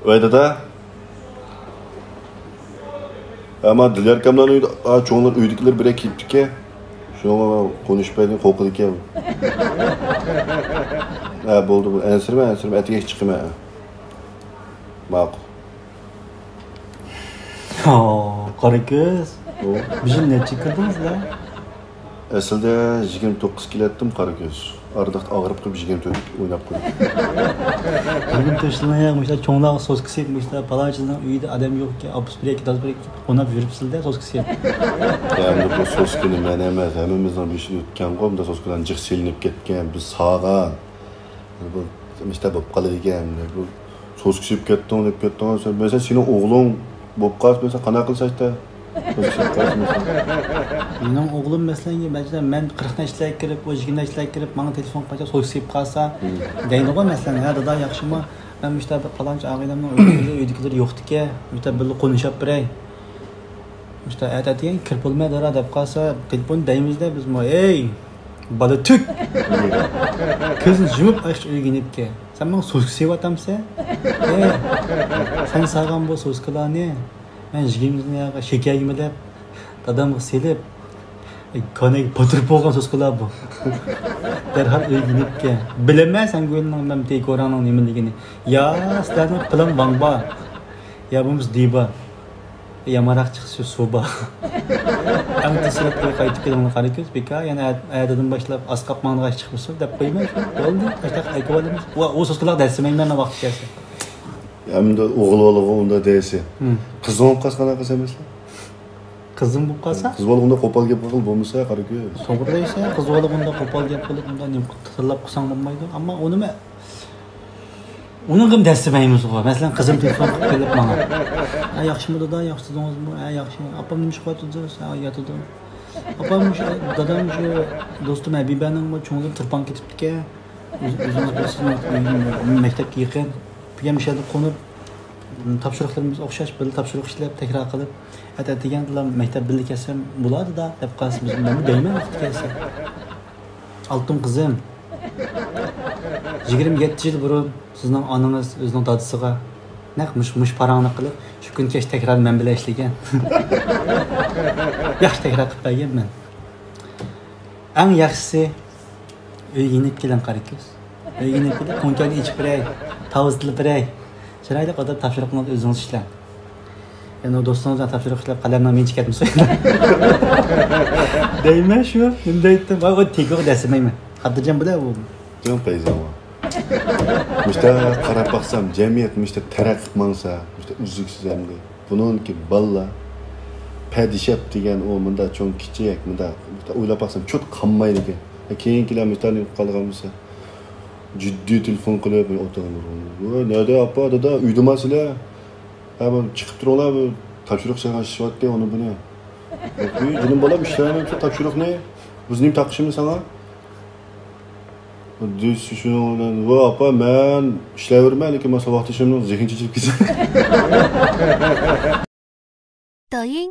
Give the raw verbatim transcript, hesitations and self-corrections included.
ۋەي دادا. ئەمما دىليار ئاكاملارنىڭ ئۆيىدە، ئا، چوڭلار ئۆيدىكىلەر بىرەر كېلىپتىكەن. شۇنىڭغا قونۇشۇپ بەرگىن قورقىدىكەن. ھە، بولدى، بولدى. ئەنسىرىمە، ئەنسىرىمە. ئەتىگەن چىقىمەن. ماقۇل. ھا، قارا كۆز. ئۇ. بۈگۈن نەچچە كىردىڭىزلەر؟ ئەسلىدە يىگىرمە توققۇز كېلەتتىم، قارا كۆز. ئارىداق ئاغرىپ قېلىپ يىگىرمە تۆت ئويناپ قويدۇم. يىگىرمە تۆت يىلنىڭ يا مۇشۇنداق چوڭلارغا سوسكا سېلىپ، مۇشۇنداق پالانچىنىڭ ئۆيىدە ئادەم يوقكەن، ئاپىسى بىر ئىككى دادا بىر ئىككى قوناپ يۈرۈپسىلەر سوسكا سېلىپ. يا ئەمدى بۇ سوسكىنى مەن ئەمەس، ھەممىمىزنىڭ بېشىدا ئۆتكەنغۇ، بۇنداق سوسكىلارنى جىق سېلىنىپ كەتكەن، بىز ساغان. بۇ مۇشۇنداق بولۇپ قالىدىكەن، بۇ سوسكا سېلىپ كەتتىڭ دەپ كەتتىڭ. سەن، مەسىلەن، سېنىڭ ئوغلۇڭ بولۇپ قالسا، مەسىلەن، قانداق قىلىسەن؟ مېنىڭ ئوغلۇم، مەسىلەن، مەن قىرىق نەچچىلەرگە كىرىپ، ئۇ يىگىرمە نەچچىلەرگە كىرىپ، ماڭا تېلېفون قىلىپ، سوسكا سېلىپ قالسا، دەيدىغۇ، مەسىلەن، ھە، دادا، ياخشىمۇ؟ مەن مۇشۇنداق بىر پالانچى ئاغىنەمنىڭ ئۆيىدىكىلىرى، ئۆيدىكىلىرى يوقتىكەن، مۇشۇنداق بىرلا قونۇشاپ بېرەي. مۇشۇنداق ئەتە ئەتىگەن كىرىپ بولمايدۇ دەپ قالسا، تېلېفون دەيمىزدە بىزمۇ، ئەي، بالا تۈك! كۆزنى يۇمۇپ ئاچقۇچە ئۆيگە يېنىپ كەل. سەن ماڭا سوسكا سېلىۋاتامسەن؟ ئەي، سەن سالغان بۇ سوسكىلارنى مەن يىگىرمە يىلدىن ياقى شېكەرگىمۇ دەپ، دادامغا سېلىپ، كانايغا پاتۇرۇپ بولغان سوسكىلار بۇ. دەرھال ئۆيگە يېنىپ كەل. بىلىمەن سەن گۇينىڭ مەن تېكوراڭنىڭ نېمىلىكىنى. يا، سىلەرنىڭ پىلان ۋاڭبا. يا بولمىسا دىبا. يامانراق چىقسا سۇبا. ئەڭ تېز سۈرئەتتە قايتىپ كېلىڭلار قارا كۆز، بىكار. يەنە ئە-، ئەتىدىن باشلاپ ئاسقاپ ماڭىدىغان ئىش چىقمىسۇن دەپ قويىمەن. بولدى، ئاشتاق ئەكىۋالىمىز. ۋا، ئۇ سوسكىلار دەسسىمەيمەن ۋاقتى كەلسە. ئەمدى ئوغۇل بالىغا ئۇنداق دەيسەن. ھىم. قىزىڭ بولۇپ قالسا قانداق قىلىسەن مەسىلەن؟ قىزىڭ بولۇپ قالسا؟ قىز بالىغا ئۇنداق قوپال گەپ قىلغىلى بولمىسا، قارا كۆز. توغرا دەيسەن، قىز بالىغا ئۇنداق قوپال گەپ قىلىپ، ئۇنداق نېمە قىلىپ تىللاپ قىلساڭ بولمايدۇ. ئەمما ئۇنىمۇ، ئۇنىڭغىمۇ دەسسىمەيمىزغۇ. مەسىلەن، قىزىم تېلېفون قىلىپ كېلىپ ماڭا. ھە، ياخشىمۇ دادا، ياخشى تۇردىڭىزمۇ؟ ھە، ياخشى. ئاپام نېمە ئىش قىلىۋاتىدۇ؟ ھە، ياتىدۇ. ئاپام شۇ، دادام شۇ دوستۇم ھەبىبەنىڭ چوڭلىرى تۇرپان كېتىپتىكەن. ئۆز-، ئۆزىڭىز بىلىسىزمۇ، مەكتەپكە يېقىن. بۈگۈن مۇشۇ يەردە قونۇپ، تاپشۇرۇقلىرىمىز ئوخشاش، بىللە تاپشۇرۇق ئىشلەپ، تەكرار قىلىپ، ئەتە ئەتىگەندىلا مەكتەپ بىللە كەلسەم بولادىدا، دەپ قالسا، بىز، مەنمۇ دەيمەن ۋاقتى كەلسە. ئالتۇن قىزىم، يىگىرمە يەتتە يىل بۇرۇن سىزنىڭ ئانىڭىز ئۆزىنىڭ دادىسىغا نەق مۇش-، مۇشۇ پاراڭنى قىلىپ، شۇ كۈنى كەچ تەكرار مەن بىلەن ئىشلىگەن. ياخشى تەكرار قىلىپ بەرگەن مەن. ئەڭ ياخشىسى، ئۆيگە يېنىپ كېلىڭ، قارا كۆز. ئۆيگە يېنىپ كېلىپ، كونكانى ئېچىپ بېرەي، تاۋزىتىپ بېرەي. چىرايلىق ئادەم تاپشۇرۇقىڭىزنى ئۆزىڭىز ئىشلەڭ. يەنە دوستىڭىز بىلەن تاپشۇرۇق ئىشلەپ، قەلەمنىڭ مىنچە كەتمىسۇن. دەيمەن شۇ، نېمە دەيتتىم؟ ۋاي، ئۇ تېكىغا دەسسىمەيمەن. خاتىرجەم بولە ئۇ. جان پەيزاڭ. مۇشتا قاراپ باقسام، جەمئىيەت مۇشتا تەرەققىي قىلىپ ماڭسا، مۇشتا ئۈزلۈكسىز ئەمدى. بۇنىڭكى بالىلار پەدىشەپ دېگەن ئۇ مۇنداق چوڭ كىچىك، مۇنداق، مۇنداق ئويلاپ باقسام چوت قالمايدىكەن. كېيىنكىلەر مۇشتانى قالغان بولسا، جىددىي تېلېفون قىلىپ ئولتۇرغان. ۋوي، نەدە ئاپا، دادا، ئۆيدىما سىلەر؟ ھە، بۇ چىقىپ تۇرۇڭلار، بۇ تاپشۇرۇق چىقىرىشىۋاتتى ئۇنى بۇنى. ۋوي، جېنىم بالام، ئىشلەۋەرمەمسەن تاپشۇرۇقنى؟ بىز نېمە تاقىشىمىز ساڭا؟ دېسە شۇنىڭ بىلەن، ۋاي ئاپا، مەن ئىشلەۋېرىمەن، لېكىن مانا ساۋاقدىشىمنىڭ زېھنى چېچىلىپ كېتىدۇ. 抖音、